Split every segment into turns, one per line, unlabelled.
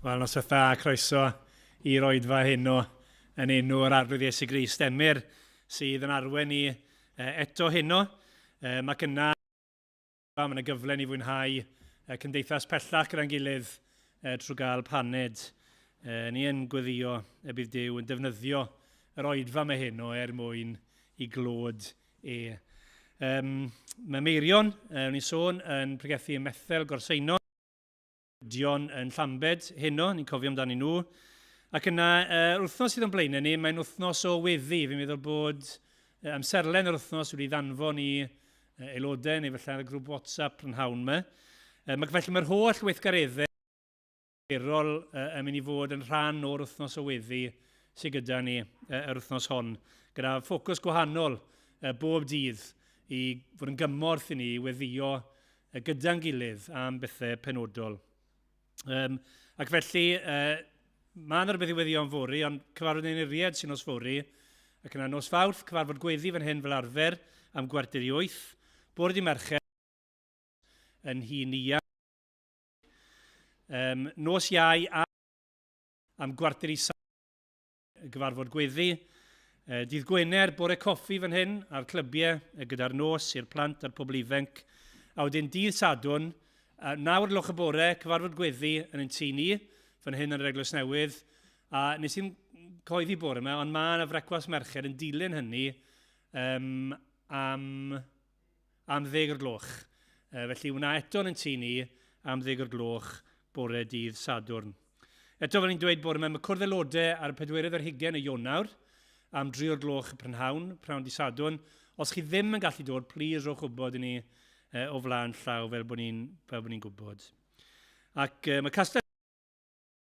Wel, noswaith dda, croeso i'r oedfa heno yn enw yr Arglwydd Iesu Grist. Emyr sydd yn arwen ni eto heno. Ac yna mae yna gyfle ni fwynhau cymdeithas pellach gyda'n gilydd trwy gael paned. Ni yn gweddio y bydd Duw yn defnyddio yr oedfa yma heno er mwyn i glod e. Um, mae Meirion, o'n i'n sôn, yn pregethu ym Methel, Gorseinon. Dion yn Llambed heno, ni'n cofio amdanyn nhw. Ac yna, yr wythnos sydd o'n blaenau ni, mae'n wythnos o weddi. Fi'n meddwl bod amserlen yr wythnos wedi ddanfon i aelodau neu falle ar y grŵp WhatsApp prynhawn yma. Ac felly mae'r holl weithgareddau erol yn mynd i fod yn rhan o'r wythnos o weddi sydd gyda ni yr wythnos hon, gyda ffocws gwahanol bob dydd i fod yn gymorth i ni i weddio gyda'n gilydd am bethau penodol. Um, ac felly, uh, mae yna rhywbeth i weddio am fory, ond cyfarfod ein iriad sy'n nos fory, ac yna nos fawrth, cyfarfod gweddi fan hyn fel arfer am 7:45, bore di Mercher yn hi nia. Um, nos Iau a am 6:45 gyfarfod gweddi. Dydd Gwener, bore coffi fan hyn, a'r clybiau gyda'r nos i'r plant a'r pobl ifanc. A wedyn dydd Sadwrn, 9 o'r gloch y bore, cyfarfod gweddi yn ein tŷ ni, fan hyn yn yr Eglwys Newydd. A nes i'n coeddi bore yma, ond mae yna frecwas merched yn dilyn hynny um, am, am ddeg o'r gloch. Felly wna eto yn ein tŷ ni am ddeg o'r gloch bore dydd Sadwrn. Eto, fel ni'n dweud bore yma, mae cwrdd aelodau ar y pedwerydd ar hugain o Ionawr am dri o'r gloch y prynhawn, prynhawn di Sadwrn. Os chi ddim yn gallu dod, please rhowch wybod i ni o flaen llaw fel bod ni'n fel bod ni'n gwybod. Ac mae Castell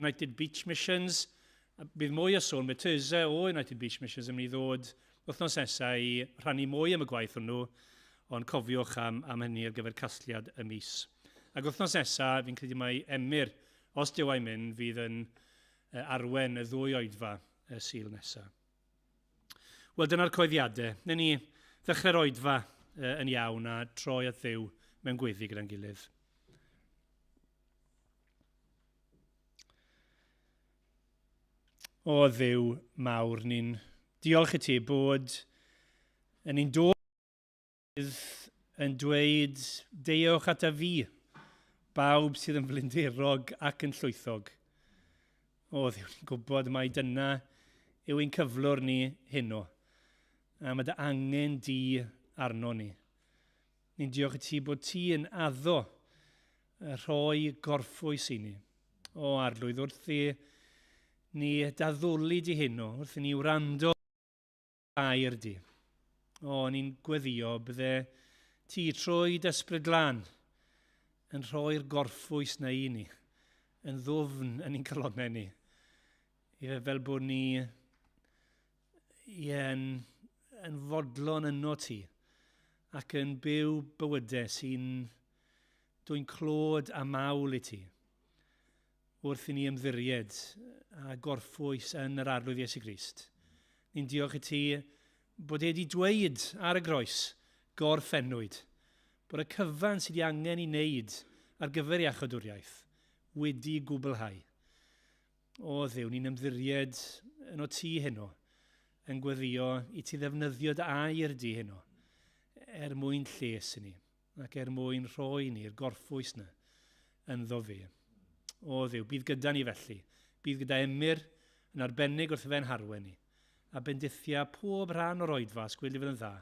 United Beach Missions, bydd mwy o sôn, mae Terza o United Beach Missions yn mynd i ddod wythnos nesaf i rhannu mwy am y gwaith hwnnw, ond cofiwch am, am hynny ar gyfer casgliad y mis. Ac wythnos nesaf, fi'n credu mai Emyr Os Duw a'i mynd, fydd yn arwen y ddwy oedfa y Sul nesaf. Wel, dyna'r coeddiadau. Newn ni ddechrau'r oedfa yn iawn a troi at Dduw mewn gweddi gyda'n gilydd. O Dduw mawr, ni'n diolch i ti bod yn ni'n dod Bydd yn dweud, Deuwch ata fi, bawb sydd yn flinderog ac yn llwythog. O, Dduw, ni'n gwybod mai dyna yw ein cyflwr ni heno, a mae dy angen di arno ni. Ni'n diolch i ti bod ti yn addo rhoi gorffwys i ni. O, Arglwydd, wrth i ni daddoli di heno, wrth i ni wrando air di. O, ni'n gweddio bydde ti trwy dy Ysbryd Glân yn rhoi'r gorffwys na i ni, yn ddwfn yn ein calonnau ni. Ie, fel bod ni ie, yn, yn fodlon yno ti ac yn byw bywydau sy'n dwy'n clod a mawl i ti wrth i ni ymddiried a gorffwys yn yr Arglwydd Iesu Grist. Ni'n diolch i ti bod e wedi dweud ar y groes, gorffennwyd, bod y cyfan sydd wedi angen i wneud ar gyfer iachawdwriaeth wedi gwblhau. O Dduw, ni'n ymddiried yno ti heno, yn gweddio i ti ddefnyddio dy air di heno, er mwyn lles i ni. ac er mwyn rhoi ni'r gorffwys 'na ynddo fe. O Dduw, bydd gyda ni felly. Bydd gyda Emyr yn arbennig wrth fe'n harwen ni, a bendithia pob rhan o'r oedfa os gweli fydd yn dda,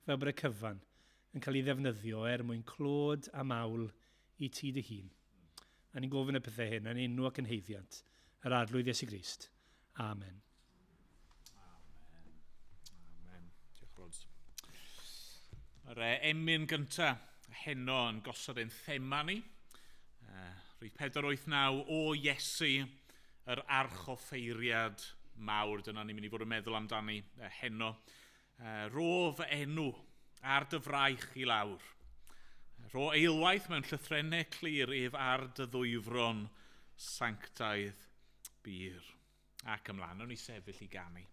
fel bod y cyfan yn cael ei ddefnyddio er mwyn clod a mawl i ti dy hun. A ni'n gofyn y pethau hyn yn enw ac yn haeddiant yr Arglwydd Iesu Grist. Amen.
Amen. Amen. Diolch Rod. Yr emyn gynta heno yn gosod ein thema ni. Rhif 489 o Iesu, yr archoffeiriad mawr. Dyna ni'n mynd i fod yn meddwl amdani heno. Rho fy enw ar dy fraich i lawr. Rho eilwaith mewn llythrennau clir ef ar dy ddwyfron sanctaidd bur. Ac ymlaen, o'n i sefyll i ganu.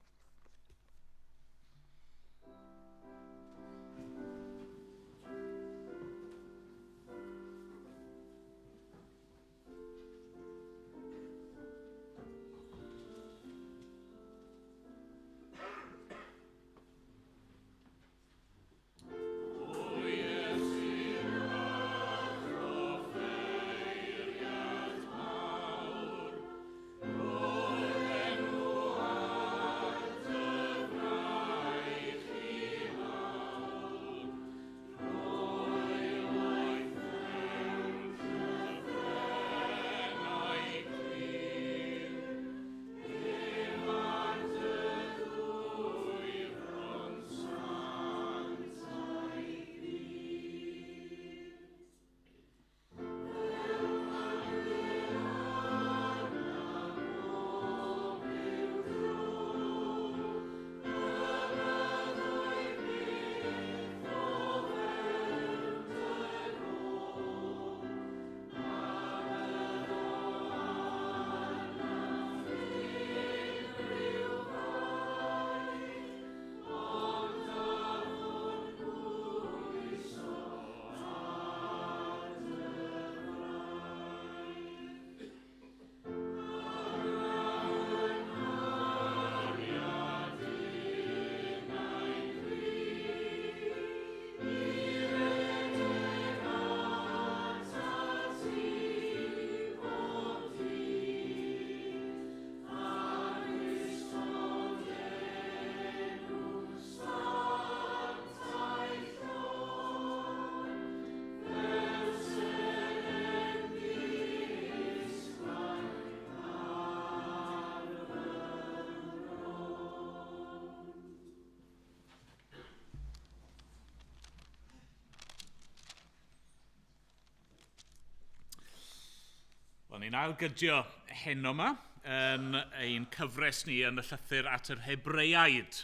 Wel, ni'n ailgydio heno yma yn ein cyfres ni yn y llythyr at yr Hebreaid.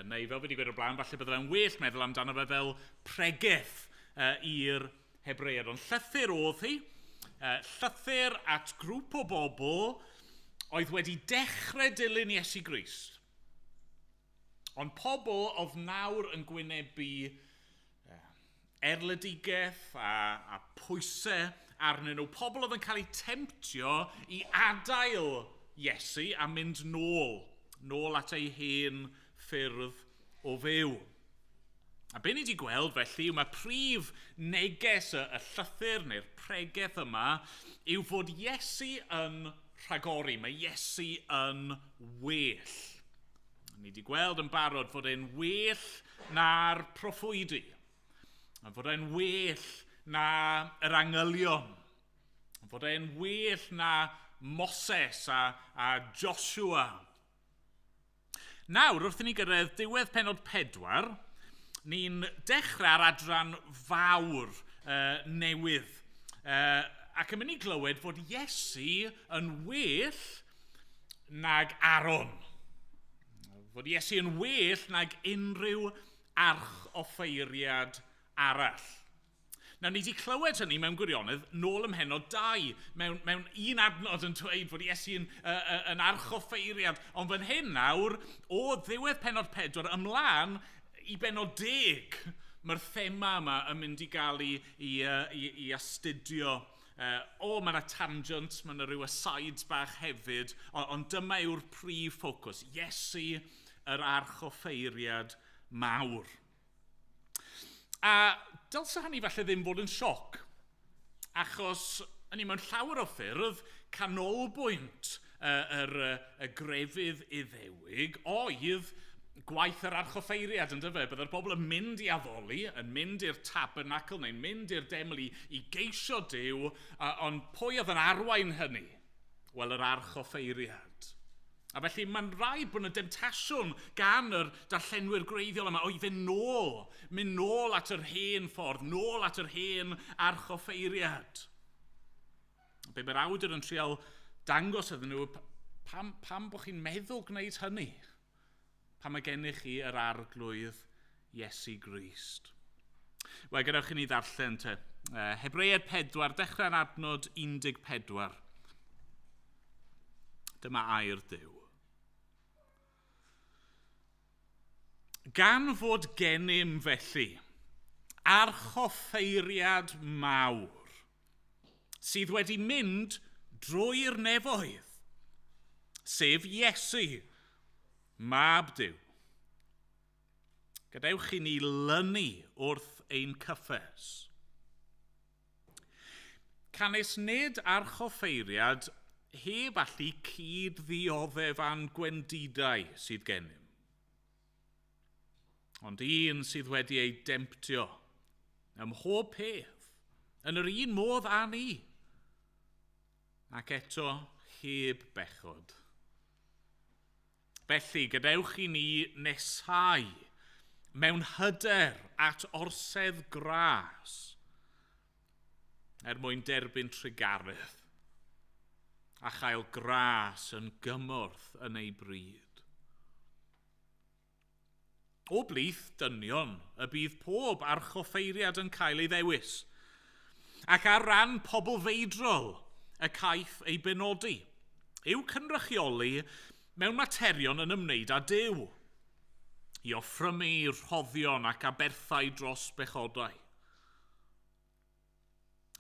Neu fel fi wedi gweud o'r blaen, falle byddai'n well meddwl amdano fe fel pregeth i'r Hebreaid. Ond llythyr oedd hi, llythyr at grŵp o bobl oedd wedi dechrau dilyn Iesu Grist. Ond pobl oedd nawr yn gwynebu erledigaeth a pwysau arnyn nhw. Pobl oedd yn cael eu temtio i adael Iesu a mynd nôl at eu hen ffyrdd o fyw. A be ni wedi gweld felly yw mae prif neges y llythyr neu'r pregeth yma yw fod Iesu yn rhagori, mae Iesu yn well. Ni wedi gweld yn barod fod e'n well na'r proffwydi, a fod e'n well na yr angylion, fod e'n well na Moses a Joshua. Nawr, wrth i ni gyrraedd diwedd pennod 4, ni'n dechrau ar adran fawr newydd. Ac yn mynd i glywed fod Iesu yn well nag Aaron. Fod Iesu yn well nag unrhyw archoffeiriad arall. Nawr, ni wedi clywed hynny mewn gwirionedd nôl ym mhennod 2, mewn un adnod yn dweud fod Iesu yn archoffeiriad, ond fan hyn nawr, o ddiwedd pennod 4 ymlaen i bennod 10, mae'r thema yma yn mynd i gael ei astudio. Mae yna tangent, mae yna rhyw asides bach hefyd, ond dyma yw'r prif ffocws. Iesu, yr archoffeiriad mawr. A dylse hynny falle ddim fod yn sioc, achos yn mewn llawer o ffyrdd, canolbwynt y grefydd Iddewig oedd gwaith yr archoffeiriad, yn dyfe? Byddai'r bobl yn mynd i addoli, yn mynd i'r tabernacl neu'n mynd i'r deml i geisio Duw, ond pwy oedd yn arwain hynny? Wel, yr archoffeiriad. A felly mae'n rhaid bod yna demtasiwn gan yr darllenwyr gwreiddiol yma o i fynd nôl, mynd nôl at yr hen ffordd, nôl at yr hen archoffeiriad. Be mae'r awdur yn trial dangos iddyn nhw, pam bod chi'n meddwl gwneud hynny? Pam mae gennych chi yr arglwydd Iesu Grist? Wel, gadewch i ni ddarllen te. Hebreaid 4, dechrau'n adnod 14. Dyma air Duw. Gan fod gennym felly archoffeiriad mawr sydd wedi mynd drwy'r nefoedd, sef Iesu, Mab Duw. Gadewch i ni lynu wrth ein cyffes. Canys nid archoffeiriad heb allu cyd-ddioddef a'n gwendidau sydd gennym, ond un sydd wedi ei demtio ym mhob peth, yn yr un modd â ni, ac eto heb bechod. Felly, gadewch i ni nesau mewn hyder at orsedd gras er mwyn derbyn trugaredd a chael gras yn gymorth yn ei bryd. O blith dynion y bydd pob archoffeiriad yn cael ei ddewis, ac ar ran pobl feidrol y caiff ei benodi, yw cynrychioli mewn materion yn ymwneud â Duw, i offrymu rhoddion ac aberthau dros bechodau.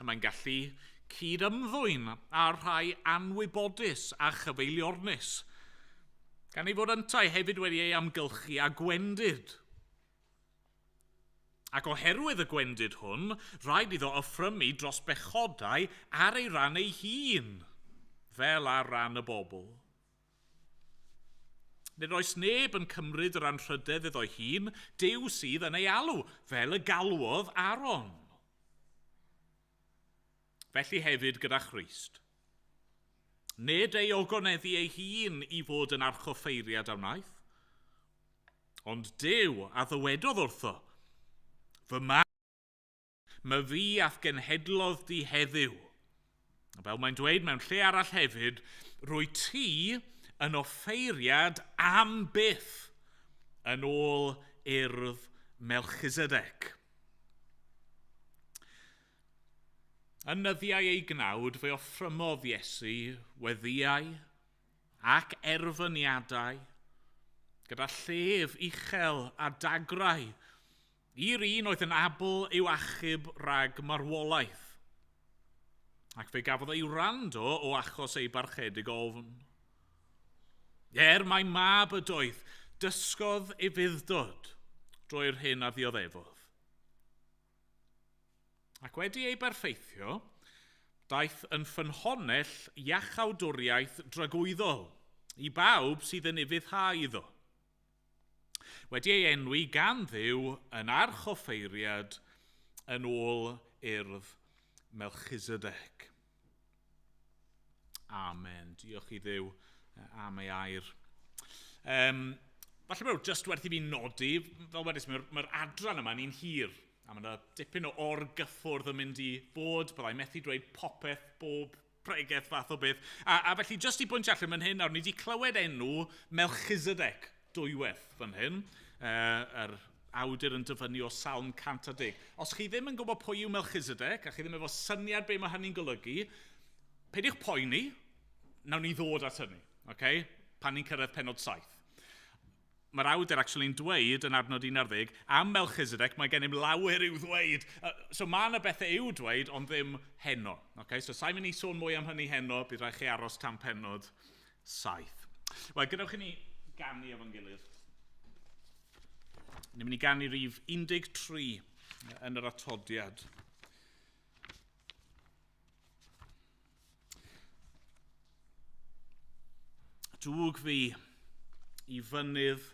A mae'n gallu cyd-ymddwyn â'r rhai anwybodus a chyfeiliornus, gan ei fod yntau hefyd wedi ei amgylchu â gwendid. Ac oherwydd y gwendid hwn, rhaid iddo offrymu dros bechodau ar ei ran ei hun, fel ar ran y bobl. Nid oes neb yn cymryd yr anrhydedd iddo'i hun, Duw sydd yn ei alw, fel y galwodd Aaron. Felly hefyd gyda Christ. Nid ei ogoneddu ei hun i fod yn archoffeiriad a wnaeth, ond Duw a ddywedodd wrtho, fy mab, my fi a'th genhedlodd di heddiw. A fel mae'n dweud mewn lle arall hefyd, rwy ti yn offeiriad am byth yn ôl urdd Melchisedec. Yn nyddiau ei gnawd fe offrymodd Iesu weddïau ac erfyniadau gyda llef uchel a dagrau i'r un oedd yn abl i'w achub rhag marwolaeth. Ac fe gafodd ei wrando o achos ei barchedig ofn. Er mai mab ydoedd, dysgodd ufudd-dod drwy'r hyn a ddioddefodd. Ac wedi ei berffeithio, daeth yn ffynhonnell iachawdwriaeth dragwyddol i bawb sydd yn ufuddhau iddo. Wedi ei enwi gan Dduw yn archoffeiriad yn ôl urdd Melchisedec. Amen. Diolch i Dduw am ei air. Falle bod jyst werth i fi nodi, fel wedys, mae'r adran yma ni'n hir. A mae yna dipyn o orgyffwrdd yn mynd i fod, byddai methu dweud popeth bob pregeth fath o beth. A felly, jyst i bwyntio allan fan hyn, nawr ni wedi clywed enw Melchisedec dwywaith fan hyn, yr awdur yn dyfynnu o Salm 110. Os chi ddim yn gwybod pwy yw Melchisedec, a chi ddim efo syniad be mae hynny'n golygu, peidiwch poeni, nawn ni ddod at hynny, okay? Pan ni'n cyrraedd pennod 7. Mae'r awdur actually'n dweud yn adnod 11, am Melchisedec mae gennym lawer i'w ddweud. So mae yna bethau i'w dweud, ond ddim heno. Okay? So sa'n mynd i sôn mwy am hynny heno, bydd rhaid chi aros tan pennod 7. Wel, gadewch i ni ganu efo'n gilydd. Ni'n mynd i ganu rhif 13 yn yr atodiad. Dwg fi i fynydd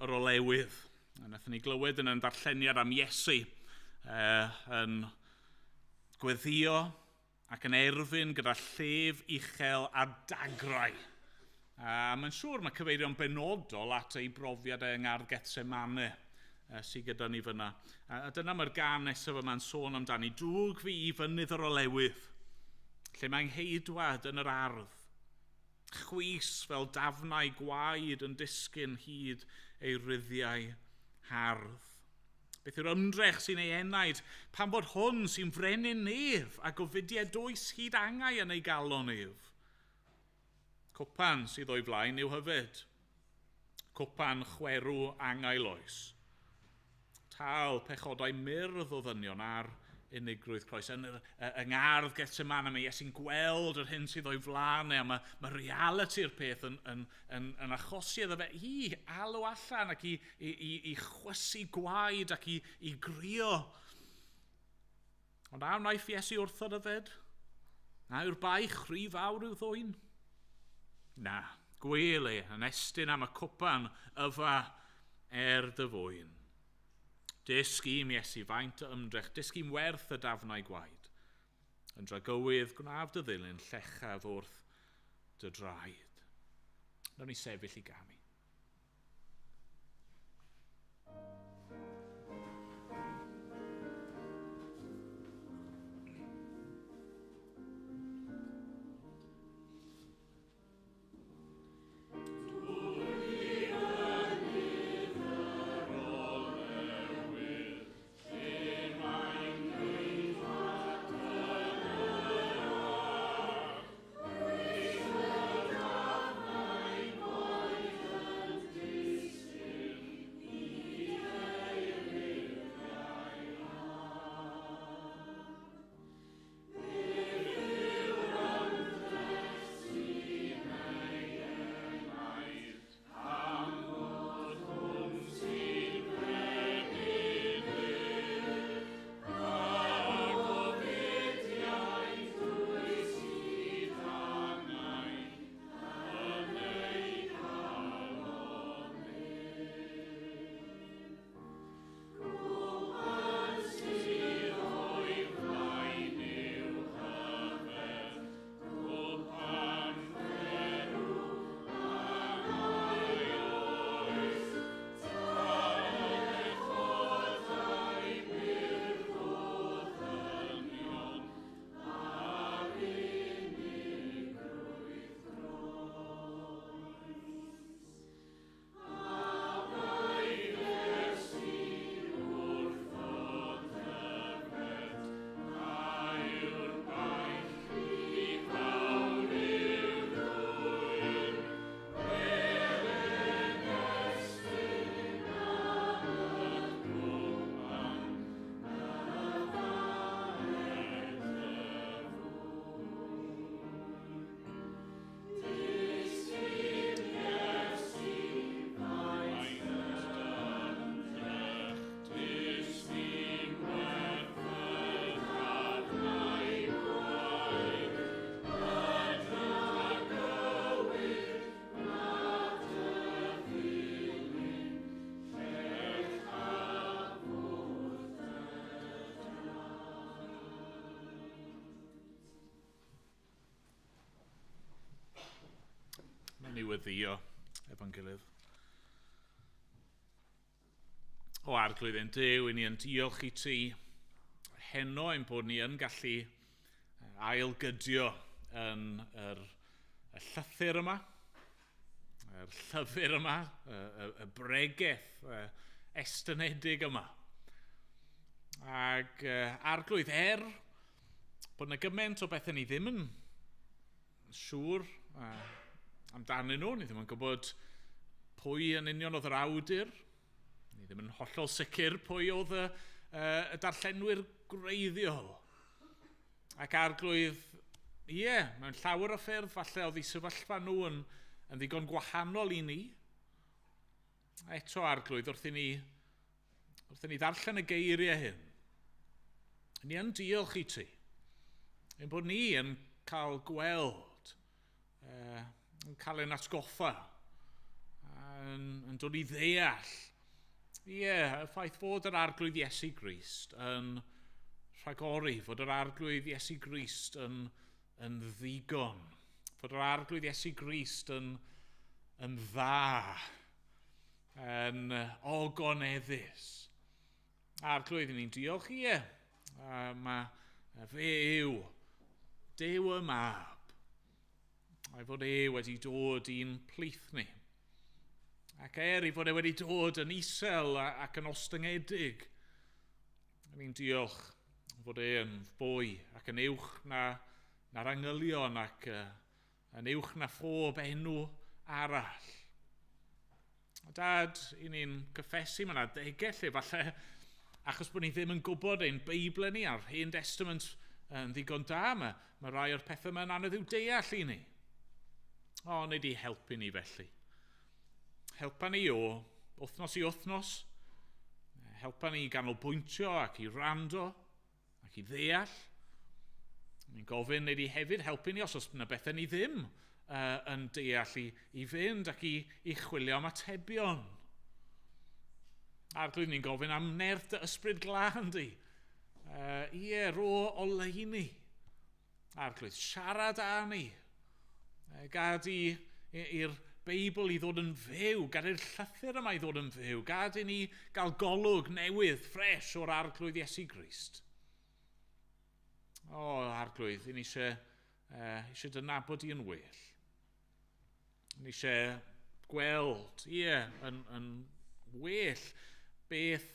yr olewydd. A wnaethon ni glywed yn ein darlleniad am Iesu yn gweddïo ac yn erfyn gyda llef uchel a dagrau. A mae'n siŵr mae cyfeirio'n benodol at ei brofiad e yng Ngardd Gethsemane sydd gyda ni fyna. A dyna mae'r gân nesaf yma'n sôn amdani. Dwg fi i fynydd yr olewydd, lle mae'n ngheidwad yn yr ardd. Chwys fel dafnau gwaed yn disgyn hyd ei ryddiau hardd. Beth yw'r ymdrech sy'n ei enaid pan bod hwn sy'n frenin nef a gofidiau dwys hyd angau yn ei galon ef? Cwpan sydd o'i flaen yw hefyd. Cwpan chwerw angau loes. Tal pechodau myrdd o ddynion ar unigrwydd croes. Yn yng ngardd Gethsemane, mae Iesu'n gweld yr hyn sydd o'i flaen e, a mae realiti'r peth yn achosi iddo fe i alw allan ac i chwysu gwaed ac i grio. Ond a wnaiff Iesu wrthod yfed? A yw'r baich rhy fawr i'w ddwyn? Na, gwel e yn estyn am y cwpan yfa er dy fwyn. Dysg i'm Iesu faint o ymdrech, dysg i'm werth y dafnau gwaed. Yn dragywydd, gwnaf dy ddilyn llechaf wrth dy draed. Nawn ni sefyll i ganu. Ni weddio efo'n gilydd. O Arglwydd ein Duw, i ni yn diolch i ti heno ein bod ni yn gallu ailgydio yn y llythyr yma, yr llyfr yma, y bregeth estynedig yma. Ac Arglwydd, bod yna gymaint o bethau ni ddim yn siŵr amdanyn nhw, ni ddim yn gwybod pwy yn union oedd yr awdur, ni ddim yn hollol sicr pwy oedd y darllenwyr gwreiddiol. Ac Arglwydd, ie, mewn llawer o ffyrdd, falle oedd eu sefyllfa nhw yn ddigon gwahanol i ni. Eto Arglwydd, wrth i ni ddarllen y geiriau hyn, ni yn diolch i ti, ein bod ni yn cael gweld, yn cael ein atgoffa, yn dod i ddeall, ie, y ffaith fod yr Arglwydd Iesu Grist yn rhagori, fod yr Arglwydd Iesu Grist yn ddigon, fod yr Arglwydd Iesu Grist yn dda, yn ogoneddus. Arglwydd, ni'n diolch, ie, mae fe yw Duw y Mab, a'i fod e wedi dod i'n plith ni. Ac er ei fod e wedi dod yn isel ac yn ostyngedig, ni'n diolch fod e yn fwy ac yn uwch na'r angylion ac yn uwch na phob enw arall. Dad, i ni'n cyffesu, mae yna degau lle falle, achos bod ni ddim yn gwybod ein Beibl ni a'r Hen Testament yn ddigon da, mae rai o'r pethau yma'n anodd i'w deall i ni. O, wnei di helpu ni felly. Helpa ni o wythnos i wythnos. Helpa ni i ganolbwyntio ac i rando ac i ddeall. Ni'n gofyn wnei di hefyd helpu ni os oes yna bethau ni ddim yn deall i fynd ac i chwilio am atebion. Arglwydd, ni'n gofyn am nerth dy ysbryd glân di. Ie, ro oleuni. Arglwydd, siarad â ni. Gad i'r Beibl i ddod yn fyw, gad i'r llythyr yma i ddod yn fyw, gad i ni gael golwg newydd, ffres o'r Arglwydd Iesu Grist. O, Arglwydd, i ni eisiau dy nabod i yn well. Ni eisiau gweld, ie, yn well beth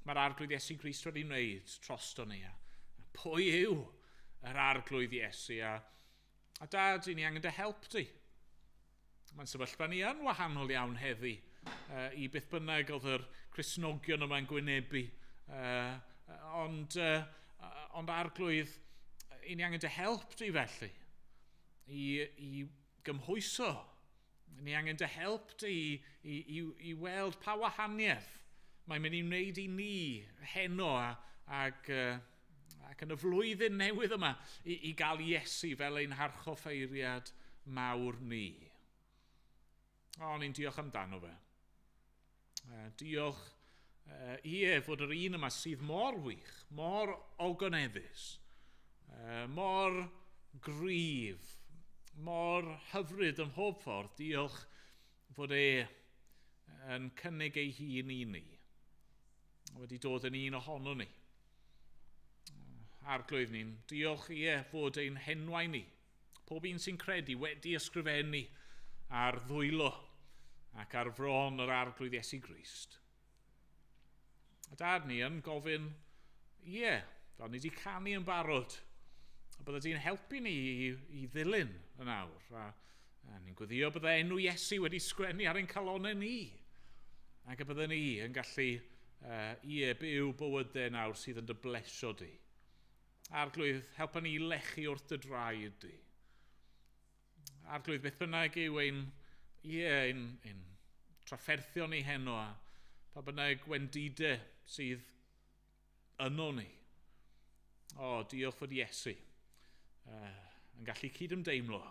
mae'r Arglwydd Iesu Grist wedi wneud drosto ni. A pwy yw yr Arglwydd Iesu? A Dad, i ni angen dy help di. Mae'n sefyllfa ni yn wahanol iawn heddi i beth bynnag oedd yr Cristnogion yma'n gwynebu. Ond Arglwydd, i ni angen dy help di felly i gymhwyso. Ni angen dy help di i weld pa wahaniaeth mae'n mynd i wneud i ni heno ac yn y flwyddyn newydd yma i gael Iesu fel ein harchoffeiriad mawr ni. O, ni'n diolch amdano fe. Diolch ie fod yr un yma sydd mor wych, mor ogoneddus, mor gryf, mor hyfryd ym mhob ffordd. Diolch fod e yn cynnig ei hun i ni, wedi dod yn un ohono ni. Arglwydd, ni'n diolch ie fod ein henwau ni, pob un sy'n credu wedi ysgrifennu ar ddwylo ac ar fron yr Arglwydd Iesu Grist. A Dad, ni yn gofyn, ie, fel ni wedi canu yn barod, a bydde di'n helpu ni i ddilyn yn awr. A ni'n gweddio bydde enw Iesu wedi sgwennu ar ein calonnau ni, ac y bydde ni yn gallu ie, byw bywydau nawr sydd yn dy blesio di. Arglwydd, helpa ni i lechu wrth dy draed di. Arglwydd, beth bynnag yw ein trafferthion ni heno, a pa bynnag wendidau sydd yno ni. O, diolch fod Iesu yn gallu cydymdeimlo.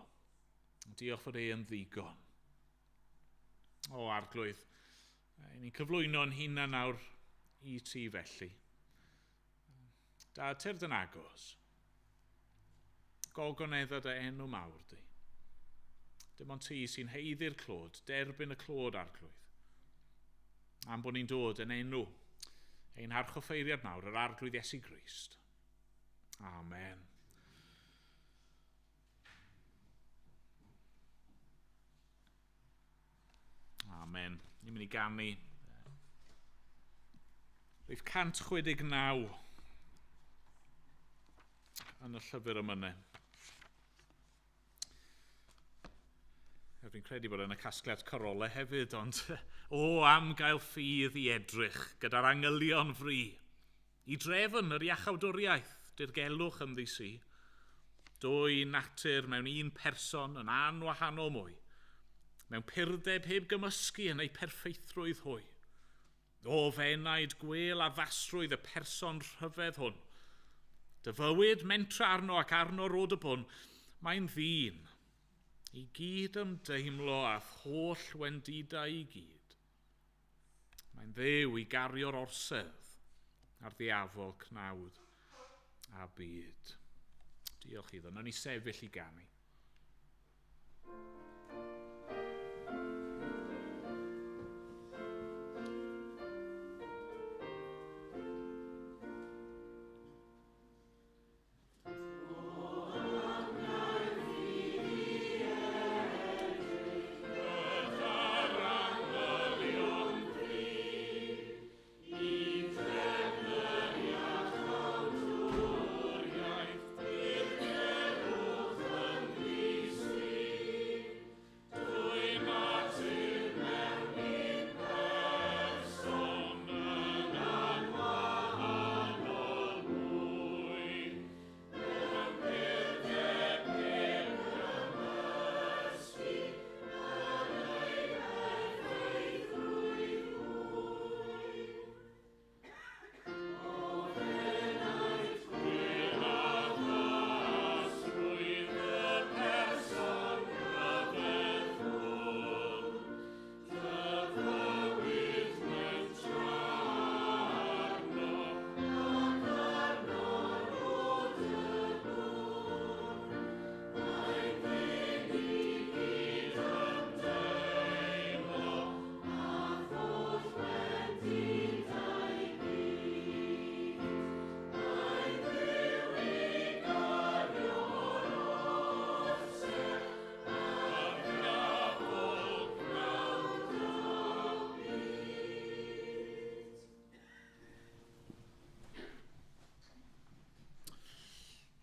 Diolch fod e yn ddigon. O, Arglwydd, ni'n cyflwyno'n hunan nawr i ti felly. Dad, tyrd yn agos. Gogonedda dy enw mawr di. Dim ond ti sy'n haeddu'r clod, derbyn y clod Arglwydd. Am bod ni'n dod yn enw ein harchoffeiriad mawr, yr Arglwydd Iesu Grist. Amen. Amen. Ni'n mynd i ganu rhif 169 yn y llyfr emynau. A fi'n credu bod yn y casgliad corolau hefyd, ond o, am gael ffydd i edrych gyda'r angylion fri, i drefn yr iachawdwriaeth, dirgelwch ynddi si, dwy natur mewn un person yn anwahanol mwy, mewn purdeb heb gymysgu yn ei perffeithrwydd hwy. O f'enaid gwel addasrwydd y person rhyfedd hwn. Dy fywyd mentra arno ac arno rod y bwn, mae'n ddyn i gyd ymdeimlo â'th holl wendidau i gyd. Mae'n Dduw i gario'r orsedd ar ddiafol cnawd a byd. Diolch iddo. Nawn ni sefyll i ganu.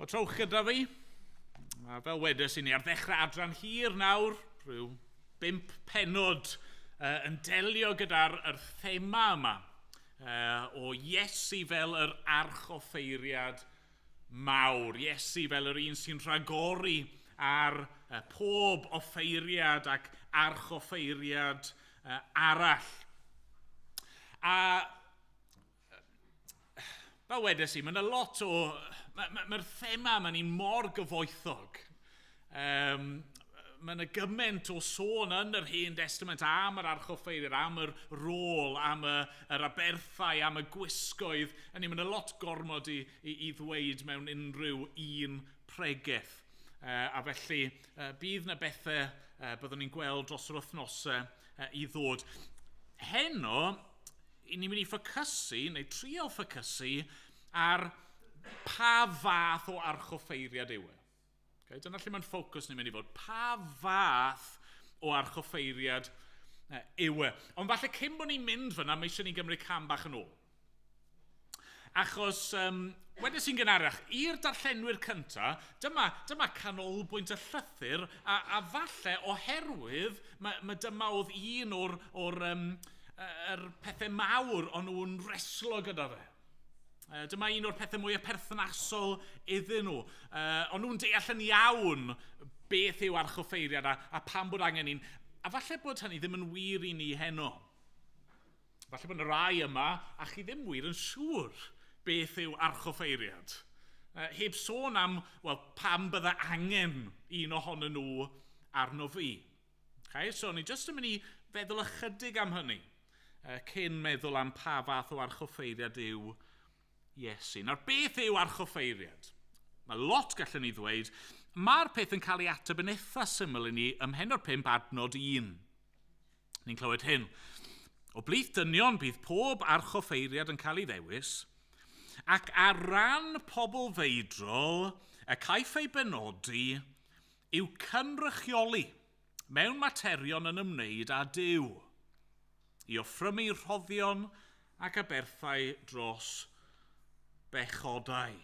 Wel, trowch gyda fi. A fel wedes i ni ar ddechrau adran hir nawr, rhyw 5 pennod yn delio gyda'r thema yma o Iesu fel yr archoffeiriad mawr. Iesu fel yr un sy'n rhagori ar pob offeiriad ac archoffeiriad arall. A fel wedes i, mae yna lot o... Mae'r thema yma ni'n mor gyfoethog. Mae yna gymaint o sôn yn yr Hen Testament am yr archoffeiriad, am yr rôl, am yr aberthau, am y gwisgoedd. A ni, mae yna lot gormod i ddweud mewn unrhyw un pregeth. A felly, bydd yna bethau byddwn ni'n gweld dros yr wythnosau i ddod. Heno, ni'n mynd i ffocysu, neu trio ffocysu, ar pa fath o archoffeiriad yw e. Okay, dyna lle mae'n ffocws ni'n mynd i fod. Pa fath o archoffeiriad yw e. Ond falle cyn bod ni'n mynd fyna, mae eisiau ni gymryd cam bach yn ôl. Achos, wedes i'n gynharach, i'r darllenwyr cyntaf, dyma canolbwynt y llythyr, a falle oherwydd, mae dyma oedd un o'r pethau mawr o'n nhw'n reslo gyda fe. Dyma un o'r pethau mwyaf perthnasol iddyn nhw. O'n nhw'n deall yn iawn beth yw archoffeiriad a pam bod angen un. A falle bod hynny ddim yn wir i ni heno. Falle bod yna rai yma a chi ddim wir yn siŵr beth yw archoffeiriad. Heb sôn am, wel, pam bydda angen un ohonyn nhw arno fi. Okay, so ni jyst yn mynd i feddwl ychydig am hynny cyn meddwl am pa fath o archoffeiriad yw Iesu. Nawr, beth yw archoffeiriad? Mae lot gallwn ni ddweud. Mae'r peth yn cael ei ateb yn eitha syml i ni ym mhennod 5 adnod 1. Ni'n clywed hyn. O blith dynion bydd pob archoffeiriad yn cael ei ddewis, ac ar ran pobl feidrol y caiff ei benodi yw cynrychioli mewn materion yn ymwneud â Duw, i offrymu rhoddion ac aberthau dros bechodau.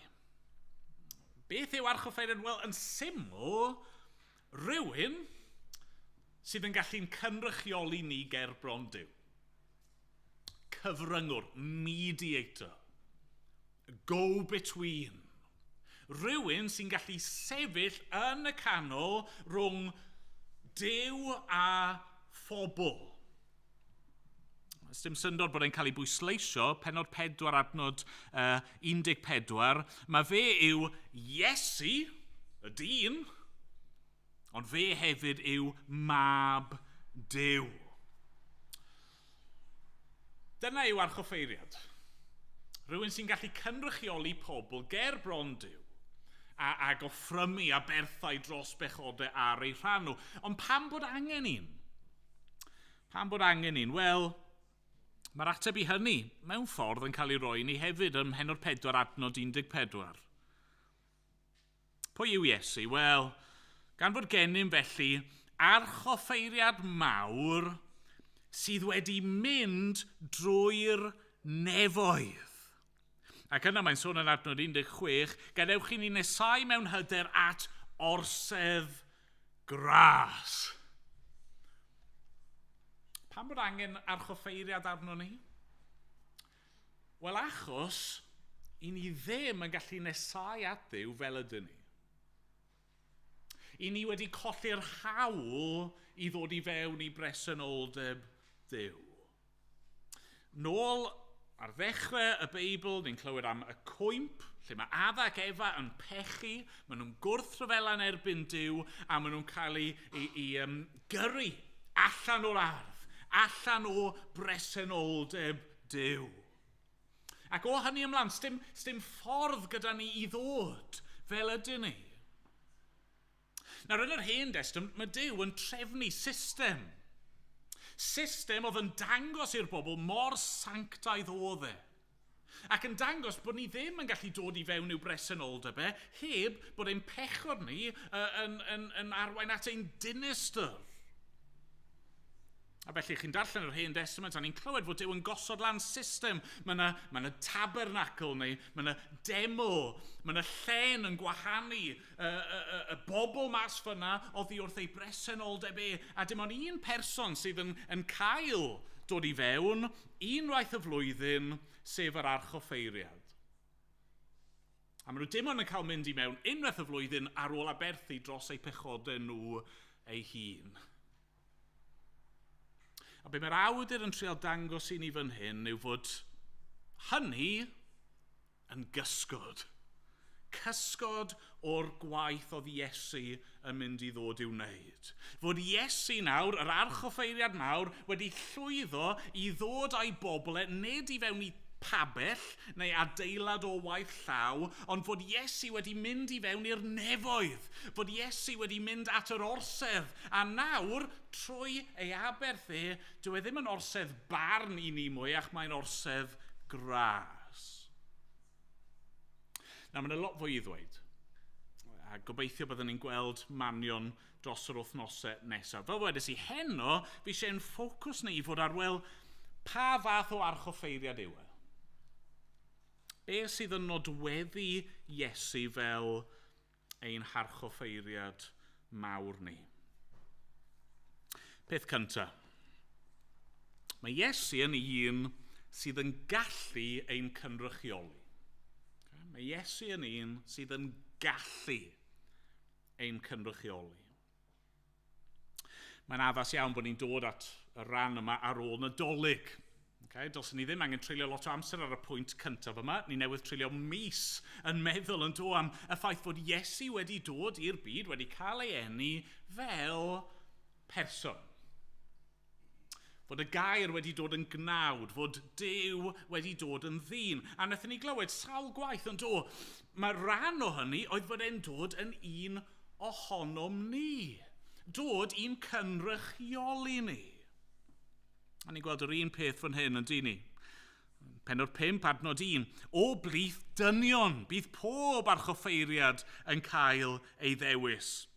Beth yw archoffeiriad? Wel, yn syml, rhywun sydd yn gallu'n cynrychioli ni ger bron Duw. Cyfryngwr, mediator, go-between. Rhywun sy'n gallu sefyll yn y canol rhwng Duw a phobl. Dim syndod bod e'n cael ei bwysleisio, pennod 4 adnod 14, mae fe yw Iesu, y dyn, ond fe hefyd yw mab Duw. Dyna yw archoffeiriad. Rhywun sy'n gallu cynrychioli pobl ger bron Duw a goffrymu a berthau dros bechodau ar ei rhan nhw. Ond pam bod angen un? Pam bod angen un? Wel, mae'r ateb i hynny mewn ffordd yn cael ei roi ni hefyd ym mhennod 4 adnod 14. Pwy yw Iesu? Wel, gan fod gennym felly archoffeiriad mawr sydd wedi mynd drwy'r nefoedd. Ac yna mae'n sôn yn adnod 16, gadewch i ni nesau mewn hyder at orsedd gras. Pam bod angen archoffeiriad arno ni? Wel, achos i ni ddim yn gallu nesau at Dduw fel ydyn ni. I ni wedi colli'r hawl i ddod i fewn i bresenoldeb Duw. Nôl ar ddechrau y Beibl, ni'n clywed am y cwymp, lle mae Adda ac Efa yn pechu, maen nhw'n gwrthryfela yn erbyn Duw, a maen nhw'n cael ei gyrru allan o'r ardd, allan o bresenoldeb Duw. Ac o hynny ymlaen, sdim ffordd gyda ni i ddod fel ydyn ni. Nawr, yn yr Hen Destament, mae Duw yn trefnu system. System oedd yn dangos i'r bobl mor sanctaidd oedd e. Ac yn dangos bod ni ddim yn gallu dod i fewn i'w bresenoldeb e, heb bod ein pechod ni yn arwain at ein dinistr. A felly chi'n darllen yr Hen Testament a ni'n clywed fod Duw yn gosod lan system. Mae yna tabernacl neu mae yna deml, mae yna llen yn gwahanu y bobl mas fyna oddi wrth ei bresenoldeb e. A dim ond un person sydd yn cael dod i fewn unwaith y flwyddyn, sef yr archoffeiriad. A maen nhw dim ond yn cael mynd i mewn unwaith y flwyddyn ar ôl aberthu dros eu pechodau nhw eu hun. A be mae'r awdur yn trial dangos i ni fan hyn yw fod hynny yn gysgod. Cysgod o'r gwaith oedd Iesu yn mynd i ddod i'w wneud. Fod Iesu nawr, yr archoffeiriad mawr, wedi llwyddo i ddod â'i bobl nid i fewn i pabell neu adeilad o waith llaw, ond fod Iesu wedi mynd i fewn i'r nefoedd, fod Iesu wedi mynd at yr orsedd, a nawr, trwy ei aberth e, dyw e ddim yn orsedd barn i ni mwyach, mae'n orsedd gras. Nawr, mae'n lot fwy i ddweud, a gobeithio byddwn ni'n gweld manion dros yr wythnosau nesaf. Fel wedes i heno, fi eisiau ein ffocws ni i fod ar, wel, pa fath o archoffeiriad yw e? Be sydd yn nodweddu Iesu fel ein harchoffeiriad mawr ni? Peth cyntaf. Mae Iesu yn un sydd yn gallu ein cynrychioli. Mae Iesu yn un sydd yn gallu ein cynrychioli. Mae'n addas iawn bod ni'n dod at y rhan yma ar ôl Nadolig. Okay, dylsen ni ddim angen treulio lot o amser ar y pwynt cyntaf yma. Ni newydd treulio mis yn meddwl yn do am y ffaith fod Iesu wedi dod i'r byd, wedi cael ei eni fel person. Fod y gair wedi dod yn gnawd, fod Duw wedi dod yn ddyn. A wnaethon ni glywed sawl gwaith yn do. Mae rhan o hynny oedd fod e'n dod yn un ohonom ni. Dod i'n cynrychioli ni. A ni'n gweld yr un peth fan hyn yn dyn ni. Pennod 5, adnod 1. O blith dynion, bydd pob archoffeiriad yn cael ei ddewis.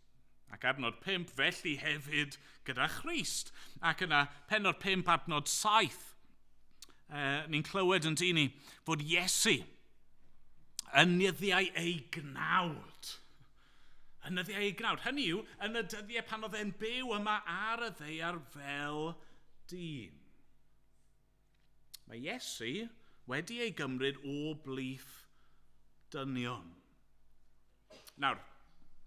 Ac adnod 5, felly hefyd gyda Christ. Ac yna, pennod 5, adnod 7, ni'n clywed yn dyn ni fod Iesu yn nyddiau ei gnawd. Yn nyddiau ei gnawd. Hynny yw, yn y dyddiau pan oedd e'n byw yma ar y ddaear fel dyn. Mae Iesu wedi ei gymryd o blith dynion. Nawr,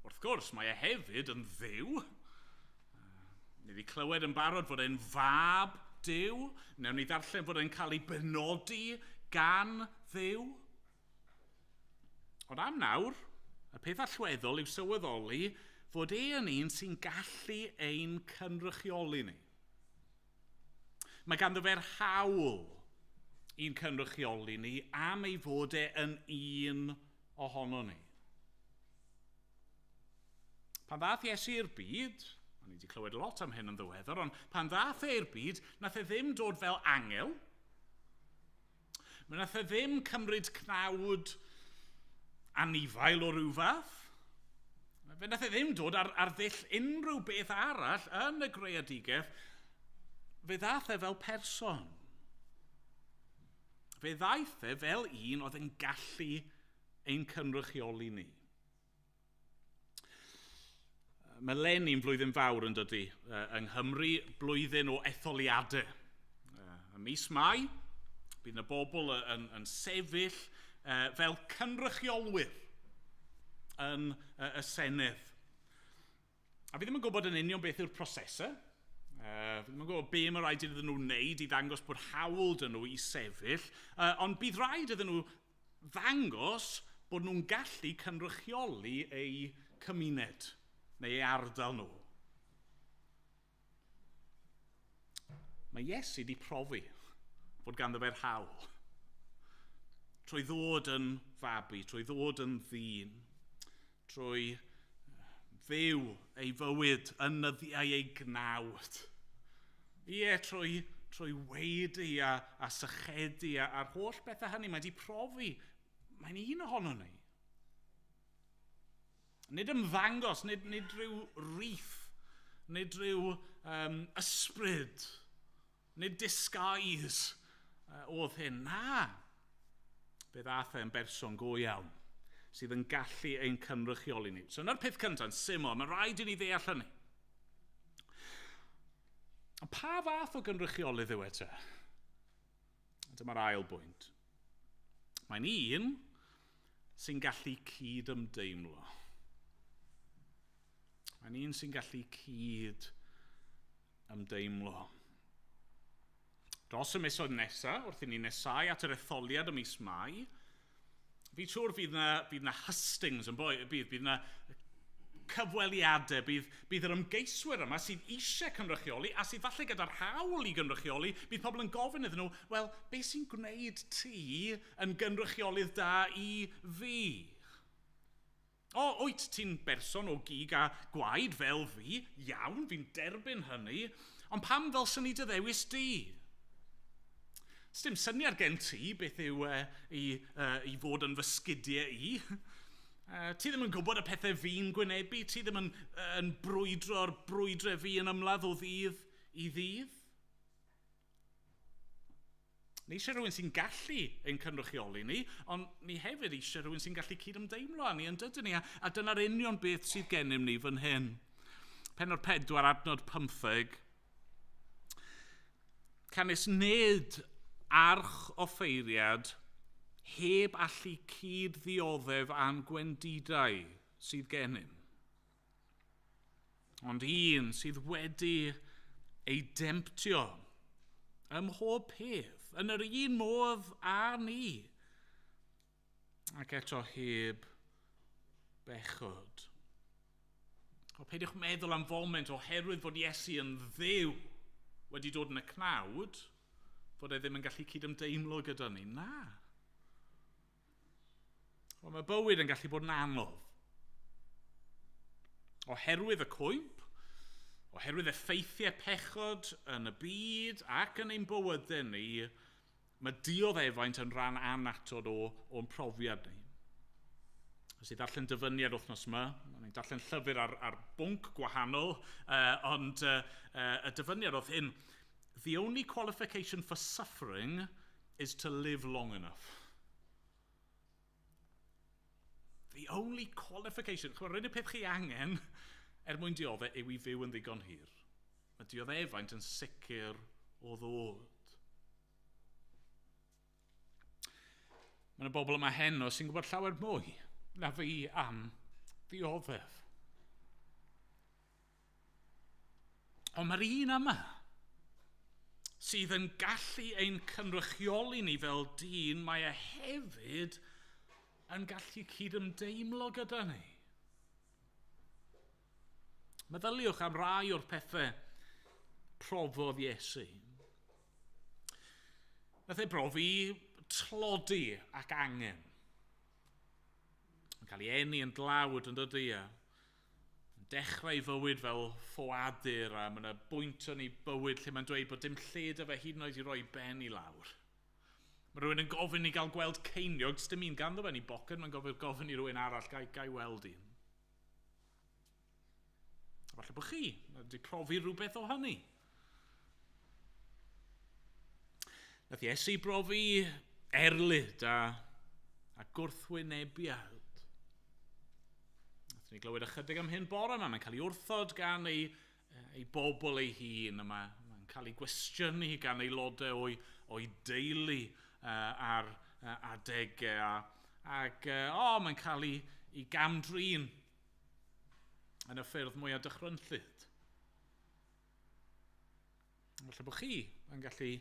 wrth gwrs, mae e hefyd yn Dduw. Ni wedi clywed yn barod fod e'n fab Duw. Newn ni ddarllen fod e'n cael ei benodi gan Dduw. Ond am nawr, y peth allweddol yw sylweddoli fod e yn un sy'n gallu ein cynrychioli ni. Mae ganddo fe'r hawl i'n cynrychioli ni am ei fod e yn un ohono ni. Pan ddath Iesu i'r byd, a ni wedi clywed lot am hyn yn ddiweddar, ond pan ddath e i'r byd, nath e ddim dod fel angel. Nath e ddim cymryd cnawd anifail o ryw fath. Fe nath e ddim dod ar ddull unrhyw beth arall yn y greadigaeth. Fe ddath e fel person. Fe ddaeth e fel un oedd yn gallu ein cynrychioli ni. Mae eleni'n flwyddyn fawr yn dydy yng Nghymru, blwyddyn o etholiadau. Ym mis Mai, bydd yna bobl yn sefyll fel cynrychiolwyr yn y Senedd. A fi ddim yn gwybod yn union beth yw'r prosesau. Fi ddim yn gwybod be mae rhaid iddyn nhw wneud i ddangos bod hawl dyn nhw i sefyll, ond bydd rhaid iddyn nhw ddangos bod nhw'n gallu cynrychioli eu cymuned neu ei ardal nhw. Mae Iesu wedi profi fod ganddo fe'r hawl. Trwy ddod yn fabi, trwy ddod yn ddyn, trwy fyw ei fywyd yn nyddiau ei gnawd. Ie, trwy weidi a sychedu a'r holl bethau hynny, mae wedi profi, mae'n un ohono ni. Nid ymddangos, nid rhyw rith, nid rhyw ysbryd, nid disguise oedd hyn. Na, fe ddath e'n berson go iawn sydd yn gallu ein cynrychioli ni. So yna'r peth cyntaf, yn syml, mae rhaid i ni ddeall hynny. Ond pa fath o gynrychiolydd yw e te? Dyma'r ail bwynt. Mae'n un sy'n gallu cyd-ymdeimlo. Mae'n un sy'n gallu cyd-ymdeimlo. Dros y misoedd nesaf, wrth i ni nesau at yr etholiad ym mis Mai, fi'n siŵr fydd na hustings yn boi, bydd na cyfweliadau, bydd yr ymgeiswyr yma sydd eisiau cynrychioli a sydd falle gyda'r hawl i gynrychioli, bydd pobl yn gofyn iddyn nhw, wel, beth sy'n gwneud ti yn gynrychiolydd da i fi? O, wyt ti'n berson o gig a gwaed fel fi? Iawn, fi'n derbyn hynny, ond pam ddylswn i dy ddewis di? Sdim syniad gen ti beth yw i fod yn fy sgidiau i. Ti ddim yn gwybod y pethau fi'n gwynebu, ti ddim yn brwydro'r brwydrau fi yn ymladd o ddydd i ddydd. Ni eisiau rhywun sy'n gallu ein cynrychioli ni, ond ni hefyd eisiau rhywun sy'n gallu cydymdeimlo â ni yn dydyn ni, a dyna'r union beth sydd gennym ni fan hyn. Pennod 4, adnod 15. Canys nid arch offeiriad heb allu cyd-ddioddef a'n gwendidau sydd gennym. Ond un sydd wedi ei demtio ym mhob peth, yn yr un modd â ni, ac eto heb bechod. O, peidiwch meddwl am foment oherwydd fod Iesu yn Dduw, wedi dod yn y cnawd, fod e ddim yn gallu cydymdeimlo gyda ni. Na. Wel, mae bywyd yn gallu bod yn anodd. Oherwydd y cwymp, oherwydd effeithiau pechod yn y byd ac yn ein bywydau ni, mae dioddefaint yn rhan annatod o'n profiad ni. Nes i ddarllen dyfyniad wythnos yma, o'n i'n darllen llyfr ar bwnc gwahanol, ond y dyfyniad oedd hyn: "The only qualification for suffering is to live long enough." The only qualification. Chymod, yr unig peth chi angen er mwyn dioddef yw i fyw yn ddigon hir. Mae dioddefaint yn sicr o ddod. Mae yna bobl yma heno sy'n gwybod llawer mwy na fi am ddioddef. Ond mae'r un yma sydd yn gallu ein cynrychioli ni fel dyn, mae e hefyd yn gallu cydymdeimlo gyda ni. Meddyliwch am rai o'r pethau profodd Iesu. Nath e brofi tlodi ac angen. Yn cael ei eni yn dlawd, yn dydy, a yn dechrau ei fywyd fel ffoadur, a mae yna bwynt yn ei bywyd lle mae'n dweud bod dim lle 'da fe hyd yn oed i roi ben i lawr. Mae rhywun yn gofyn i gael gweld ceiniog, dim un ganddo fe yn ei boced, mae'n gofyn i rhywun arall, "Gai weld un?" Falle bod chi wedi profi rhywbeth o hynny. Nath Iesu brofi erlid a gwrthwynebiad. Nath ni glywed ychydig am hyn bore yma. Mae'n cael ei wrthod gan ei bobl ei hun. Mae'n cael ei gwestiynu gan aelodau o'i deulu ar adegau. Ac mae'n cael ei gamdrin yn y ffyrdd mwyaf dychrynllyd. Falle bod chi yn gallu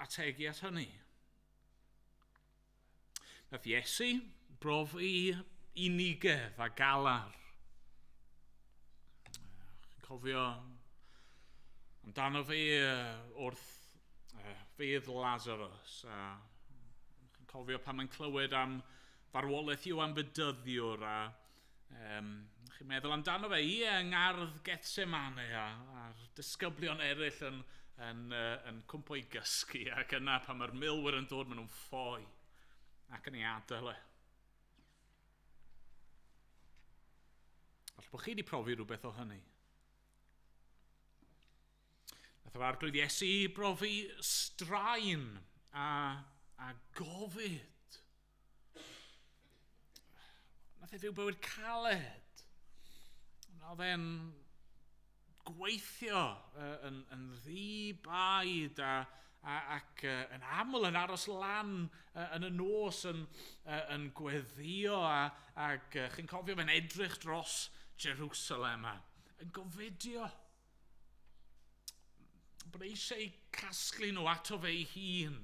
ategu at hynny. Nath Iesu brofi unigedd a galar. Chi'n cofio amdano fe wrth fedd Lazarus. A chi'n cofio pan mae'n clywed am farwolaeth Ioan Fedyddiwr a chi'n meddwl amdano fe, ie, yng ngardd Gethsemane a'r disgyblion eraill yn cwmpo i gysgu, ac yna pan mae'r milwyr yn dod, maen nhw'n ffoi ac yn ei adael e. Falle bod chi wedi profi rhywbeth o hynny. Nath yr Arglwydd Iesu brofi straen a gofid. Nath e fyw bywyd caled. Oedd e'n gweithio yn ddi-baid ac yn aml yn aros lan yn y nos yn gweddio ac chi'n cofio fe'n edrych dros Jerusalem a yn gofidio bod eisiau casglu nhw ato fe ei hun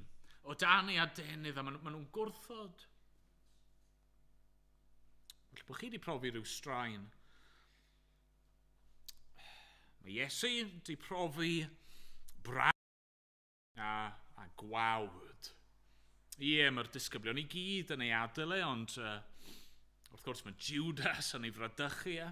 o dan ei adenydd a maen nhw'n gwrthod. Falle bod chi wedi profi rhyw straen. Mae Iesu wedi profi braw a gwawd. Ie, mae'r disgyblion i gyd yn ei adael e, ond wrth gwrs mae Judas yn ei fradychu e.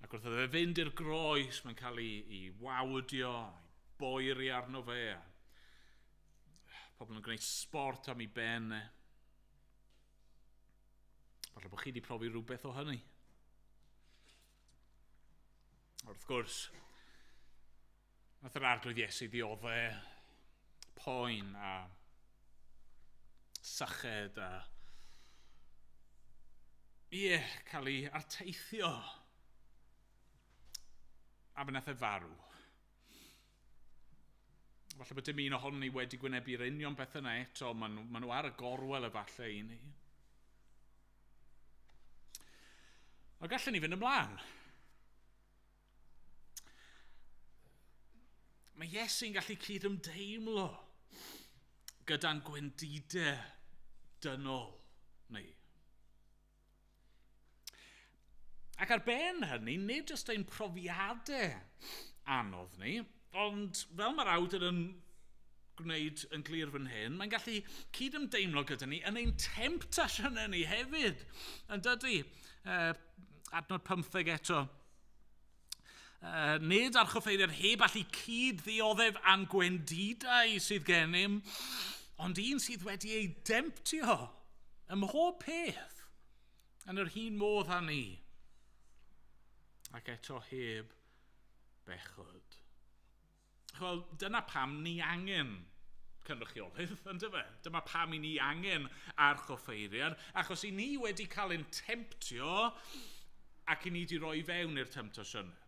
Ac wrth iddo fe fynd i'r groes, mae'n cael ei wawdio, ei boeri arno fe. A pobl yn gwneud sport am ei ben e. Falle bod chi wedi profi rhywbeth o hynny. Wrth gwrs, nath yr Arglwydd Iesu ddioddef poen a syched a, ie, cael ei arteithio. A fe nath e farw. Falle bod dim un ohonon ni wedi gwynebu'r union beth yna eto, maen nhw ar y gorwel efallai i ni. Ond gallwn ni fynd ymlaen. Mae Iesu'n gallu cydymdeimlo gyda'n gwendidau dynol ni. Ac ar ben hynny, nid jyst ein profiadau anodd ni, ond fel mae'r awdur yn gwneud yn glir fan hyn, mae'n gallu cydymdeimlo gyda ni yn ein temtasiynau ni hefyd, yn dydy? Adnod 15 eto. Nid archoffeiriad heb allu cyd-ddioddef a'n gwendidau sydd gennym, ond un sydd wedi ei demtio ym mhob peth yn yr un modd â ni, ac eto heb bechod. Wel, dyna pam ni angen cynrychiolydd, yndyfe? Dyma pam i ni angen archoffeiriad, achos i ni wedi cael ein temtio ac i ni wedi rhoi fewn i'r temtasiynau.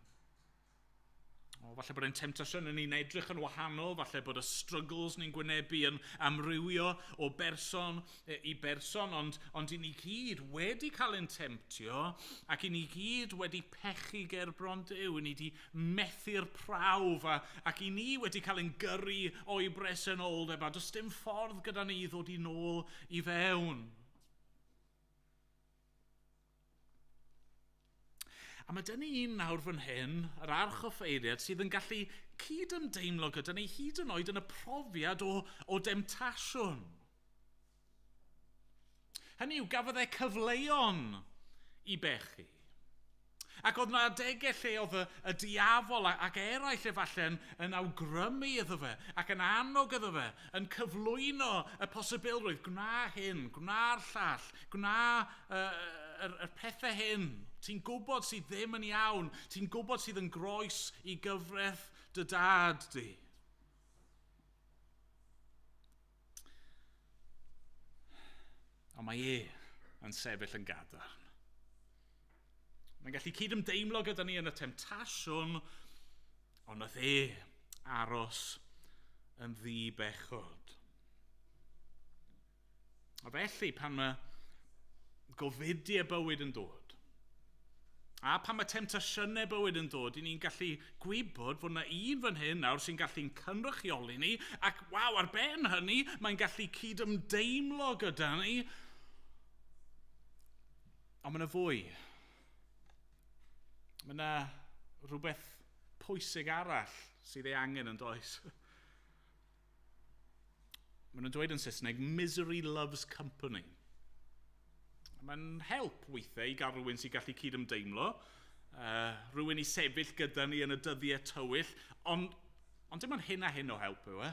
O, falle bod ein temtasiynau ni'n edrych yn wahanol, falle bod y struggles ni'n gwynebu yn amrywio o berson i berson, ond i ni gyd wedi cael ein temtio ac i ni gyd wedi pechu ger bron Duw, i ni wedi methu'r prawf ac i ni wedi cael ein gyrru o'i bresenoldeb a does dim ffordd gyda ni i ddod i nôl i fewn. A mae dyn ni un nawr fan hyn, yr archoffeiriad, sydd yn gallu cydymdeimlo gyda ni hyd yn oed yn y profiad o demtasiwn. Hynny yw, gafodd e cyfleon i bechu. Ac oedd yna adegau lle oedd y diafol ac eraill efallai yn awgrymu iddo fe ac yn annog iddo fe, yn cyflwyno y posibilrwydd, gwna hyn, gwna'r llall, gwna y pethau hyn. Ti'n gwybod sydd ddim yn iawn, ti'n gwybod sydd yn groes i gyfraith dy dad di. Ond mae e yn sefyll yn gadarn. Mae'n gallu cydymdeimlo gyda ni yn y temtasiwn, ond nath e aros yn ddi-bechod. A felly, pan mae gofidiau bywyd yn dod, a pan mae temtasiynau bywyd yn dod, i ni'n gallu gwybod fod yna un fan hyn nawr sy'n gallu'n cynrychioli ni, ac waw, ar ben hynny, mae'n gallu cydymdeimlo gyda ni. Ond mae yna fwy. Mae yna rhywbeth pwysig arall sydd ei angen yn does. Maen nhw'n dweud yn Saesneg, misery loves company. Mae'n help weithiau i gael rhywun sy'n gallu cydymdeimlo, rhywun i sefyll gyda ni yn y dyddiau tywyll, ond dim ond hyn a hyn o help yw e.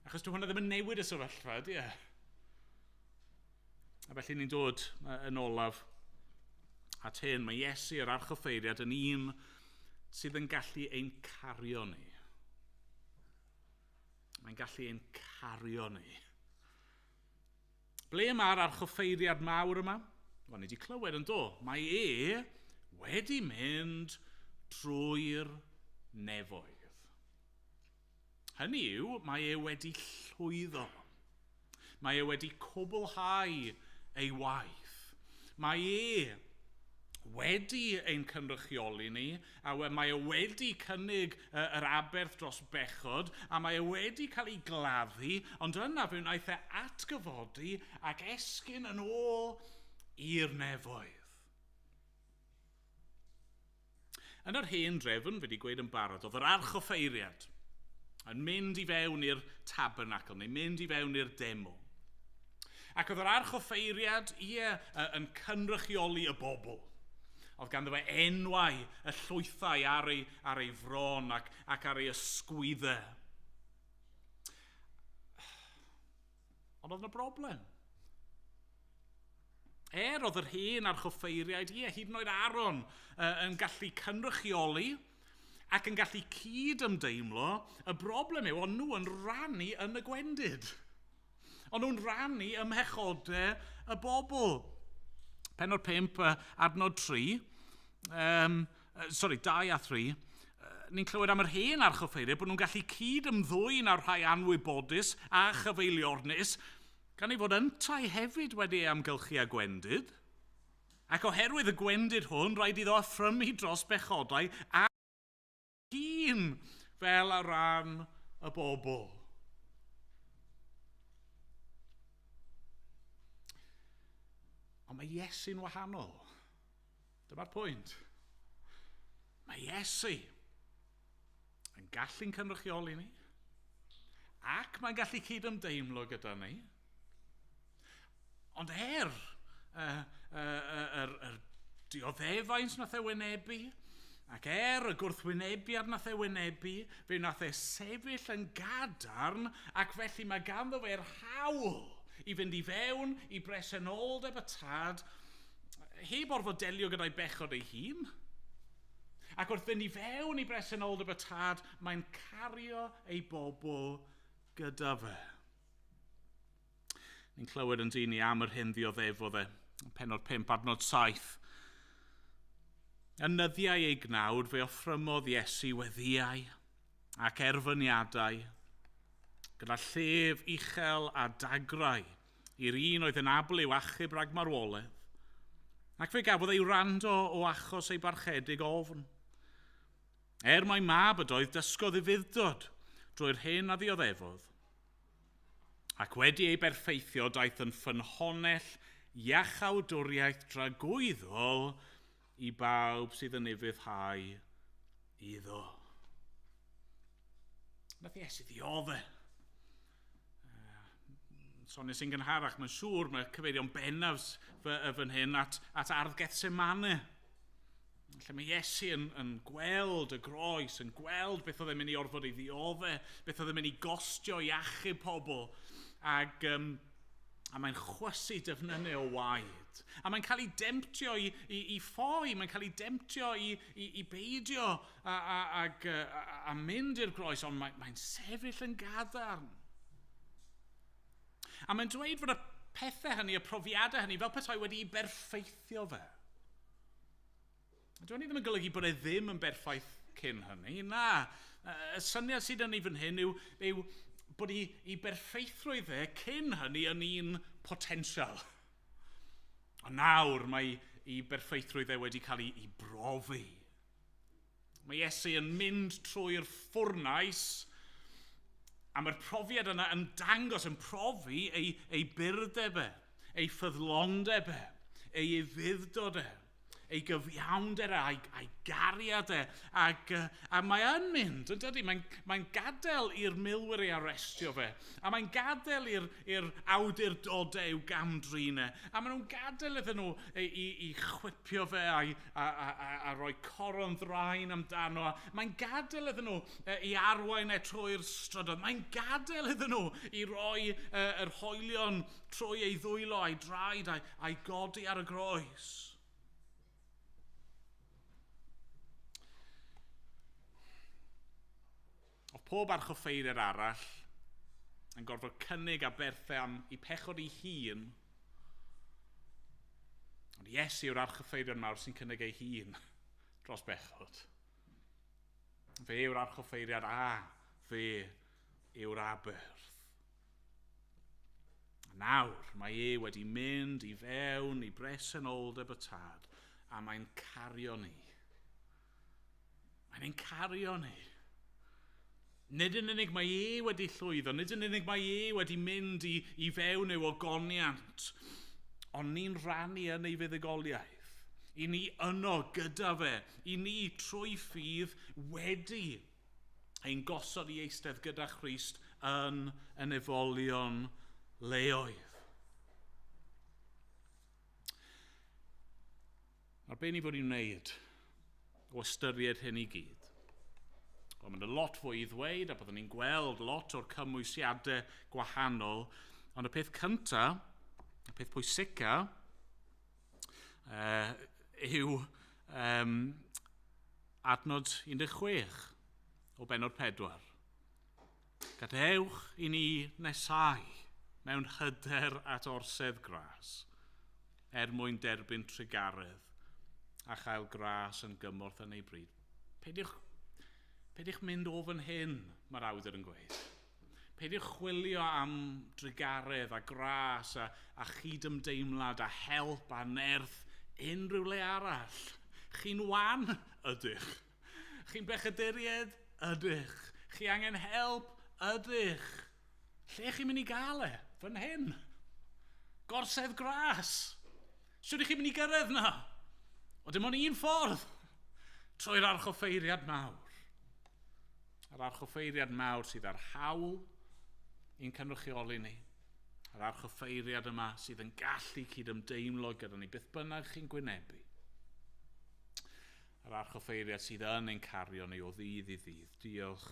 Achos dyw hwnna ddim yn newid y sefyllfa, ydy e? A felly ni'n dod yn olaf at hyn. Mae Iesu, yr archoffeiriad, yn un sydd yn gallu ein cario ni. Mae'n gallu ein cario ni. Ble mae'r archoffeiriad mawr yma? Wel, ni wedi clywed yn do. Mae e wedi mynd drwy'r nefoedd. Hynny yw, mae e wedi llwyddo. Mae e wedi cwblhau ei waith. Mae e wedi ein cynrychioli ni, a mae e wedi cynnig yr aberth dros bechod, a mae e wedi cael ei gladdu, ond yna fe wnaeth e atgyfodi ac esgyn yn ôl i'r nefoedd. Yn yr hen drefn, fe wedi gweud yn barod, oedd yr archoffeiriad yn mynd i fewn i'r tabernacl, neu mynd i fewn i'r deml. Ac oedd yr archoffeiriad, ie, yn cynrychioli y bobl. Oedd ganddo fe enwau y llwythau ar ei fron ac ar ei ysgwyddau. Ond oedd yna broblem. Oedd yr hen archoffeiriaid, ie, hyd yn oed Aaron, yn gallu cynrychioli ac yn gallu cydymdeimlo, y broblem yw, ond nhw yn rannu yn y gwendid. Ond nhw'n rannu ym mhechodau y bobl. Pennod 5, adnod 3, 2 a 3, ni'n clywed am yr hen archoffeiriaid bod nhw'n gallu cyd-ymddwyn â'r rhai anwybodus a chyfeiliornus, gan ei fod yntau hefyd wedi ei amgylchu â gwendid. Ac oherwydd y gwendid hwn, rhaid iddo affrymu dros bechodau a hun fel ar ran y bobl. Ond mae Iesu'n wahanol. Dyma'r pwynt. Mae Iesu yn gallu'n cynrychioli ni, ac mae'n gallu cydymdeimlo gyda ni. Ond er yr dioddefaint nath e wynebu, ac er y gwrthwynebiad nath e wynebu, fe wnaeth e sefyll yn gadarn, ac felly mae ganddo fe'r hawl i fynd i fewn i bresenoldeb y Tad, heb orfod delio gyda'i bechod ei hun. Ac wrth fynd i fewn i bresenoldeb y Tad, mae'n cario ei bobl gyda fe. Ni'n clywed yn dyn ni am yr hyn ddioddefodd e, pennod 5, adnod 7. Yn nyddiau ei gnawd, fe offrymodd Iesu weddïau ac erfyniadau, gyda llef uchel a dagrau i'r un oedd yn abl i'w achub rhag marwolaeth, ac fe gafodd ei wrando o achos ei barchedig ofn. Er mai mab ydoedd, dysgodd ufudd-dod drwy'r hyn a ddioddefodd, ac wedi ei berffeithio daeth yn ffynhonnell iachawdwriaeth dragwyddol i bawb sydd yn ufuddhau iddo. Nath Iesu ddiodde. Soniais i'n gynharach, mae'n siŵr mae cyfeirio'n bennaf fan hyn at ardd Gethsemane, lle mae Iesu yn gweld y groes, yn gweld beth oedd e'n mynd i orfod ei ddiodde, beth oedd e'n mynd i gostio i achub pobl, ac a mae'n chwysu defnynnau o waed. A mae'n cael ei demtio i ffoi, mae'n cael ei demtio i beidio a mynd i'r groes, ond mae'n sefyll yn gadarn. A mae'n dweud fod y pethau hynny, y profiadau hynny, fel petai wedi ei berffeithio fe. Dyw hynny ddim yn golygu bod e ddim yn berffaith cyn hynny. Na, y syniad sydd yn ei fan hyn yw bod ei berffeithrwydd e cyn hynny yn un potensial. Ond nawr mae ei berffeithrwydd e wedi cael ei brofi. Mae Iesu yn mynd trwy'r ffwrnais, a mae'r profiad yna yn dangos, yn profi ei burdeb e, ei ffyddlondeb e, ei ufudd-dod e, ei gyfiawnder e, a'i gariad e, ac, a mae yn mynd, yn dydy, mae'n gadael i'r milwyr ei arestio fe, a mae'n gadael i'r awdurdodau i'w gamdrin e, a maen nhw'n gadael iddyn nhw i chwipio fe a rhoi coron ddraen amdano, a mae'n gadael iddyn nhw i arwain e trwy'r strydoedd, mae'n gadael iddyn nhw i roi yr hoelion trwy ei ddwylo a'i draed a'i godi ar y groes. Oedd pob archoffeiriad arall yn gorfod cynnig aberthau am ei pechod ei hun, ond Iesu yw'r archoffeiriad mawr sy'n cynnig ei hun dros bechod. Fe yw'r archoffeiriad a fe yw'r aberth. Nawr mae e wedi mynd i fewn i bresenoldeb y Tad a mae'n cario ni. Mae'n ein cario ni. Nid yn unig mae e wedi llwyddo, nid yn unig mae e wedi mynd i fewn i'w ogoniant, ond ni'n rhannu yn ei fuddugoliaeth. I ni yno gyda fe, i ni trwy ffydd wedi ein gosod i eistedd gyda Christ yn y nefolion leoedd. Nawr, be ni fod i'n wneud o ystyried hyn i gyd? Wel, mae'n lot fwy i ddweud, a byddwn ni'n gweld lot o'r cymwysiadau gwahanol, ond y peth cyntaf, y peth pwysica, yw adnod 16 o bennod 4. Gadewch i ni nesau mewn hyder at orsedd gras, er mwyn derbyn trugaredd a chael gras yn gymorth yn ei bryd. Peidiwch mynd o fan hyn, mae'r awdur yn gweud. Peidiwch chwilio am drugaredd a gras a chydymdeimlad a help a nerth unrhyw le arall. Chi'n wan? Ydych. Chi'n bechaduriaid? Ydych. Chi angen help? Ydych. Lle chi'n mynd i gael e? Fan hyn. Gorsedd gras. Sut ydych chi'n mynd i gyrraedd na? Ond dim ond un ffordd trwy'r archoffeiriad mawr. Yr archoffeiriad mawr sydd ar hawl i'n cynrychioli ni. Yr archoffeiriad yma sydd yn gallu cydymdeimlo gyda ni, beth bynnag chi'n gwynebu. Yr archoffeiriad sydd yn ein cario ni o ddydd i ddydd. Diolch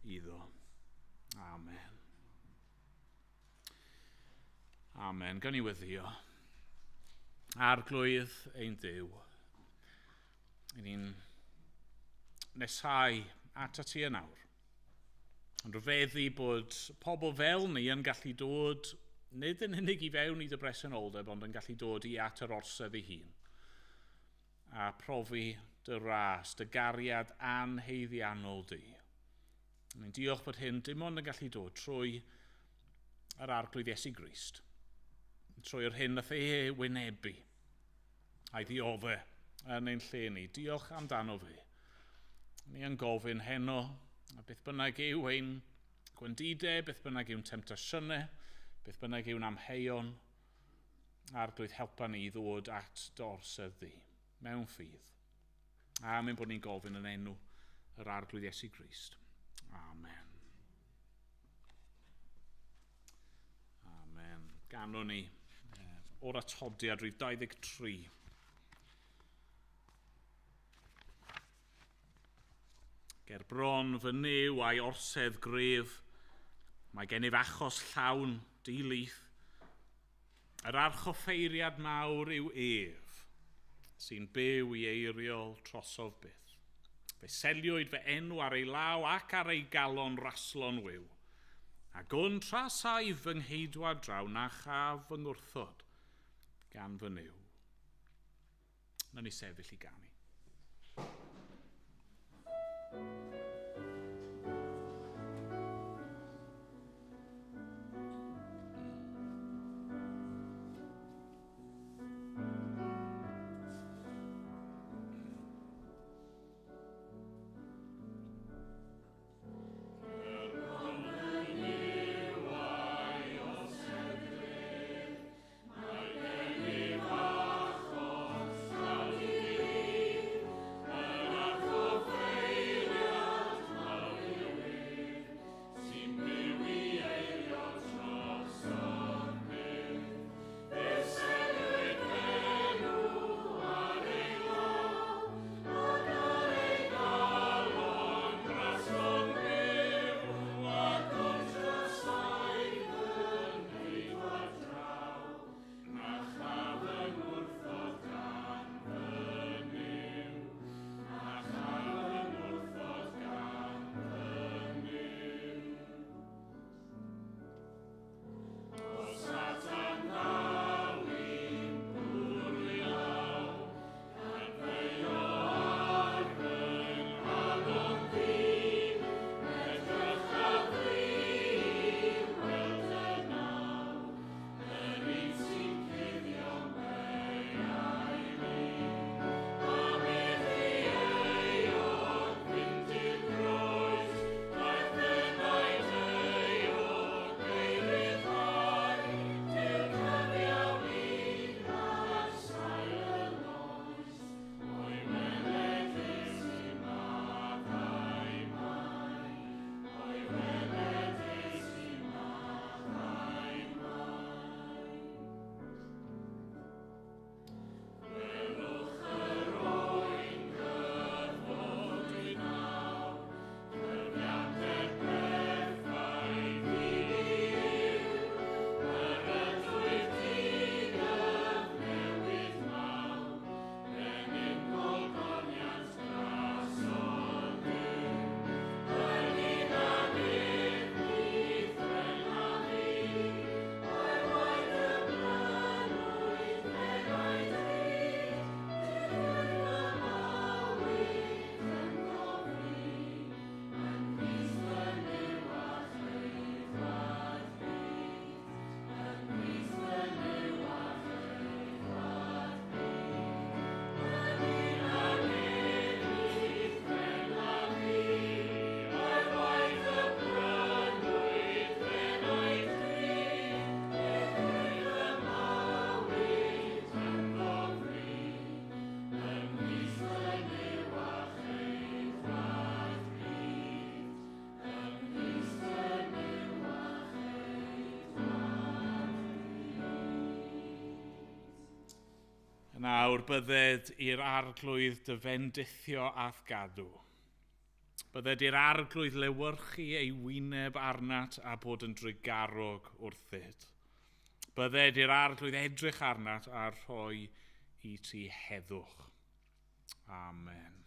iddo. Amen. Amen. Gan i weddio. Arglwydd ein Duw, i ni'n nesau at ti yn awr. Yn rhyfeddu bod pobl fel ni yn gallu dod, nid yn unig i fewn i dy bresenoldeb, ond yn gallu dod i at yr orsedd ei hun. A profi dy ras, dy gariad anheiddiannol di. Ni'n diolch bod hyn dim ond yn gallu dod trwy yr Arglwydd Iesu Grist. Trwy'r hyn nath e wynebu a'i ddiodde yn ein lle ni. Diolch amdano fe. Ni yn gofyn heno, a beth bynnag yw ein gwendidau, beth bynnag yw'n temtasiynau, beth bynnag yw'n amheuon, Arglwydd helpa ni i ddod at dy orsedd di, mewn ffydd. A mynd bod ni'n gofyn yn enw yr Arglwydd Iesu Grist. Amen. Amen. Ganwn ni o'r atodiad rhif 23. Ger bron fy Nuw a'i orsedd gref, mae gennyf achos llawn di-lith. Yr archoffeiriad mawr yw ef, sy'n byw i eiriol trosof byth. Fe seliwyd fy enw ar ei law ac ar ei galon raslon wiw. A gwn tra saif fy ngheidwad draw na chaf fy ngwrthod gan fy Nuw. Na ni sefyll i ganu.
Mae gennyf achos llawn di.
Nawr bydded i'r Arglwydd dy fendithio a'th gadw. Bydded i'r Arglwydd lewyrchu ei wyneb arnat a bod yn drugarog wrthyt. Bydded i'r Arglwydd edrych arnat a rhoi i ti heddwch. Amen.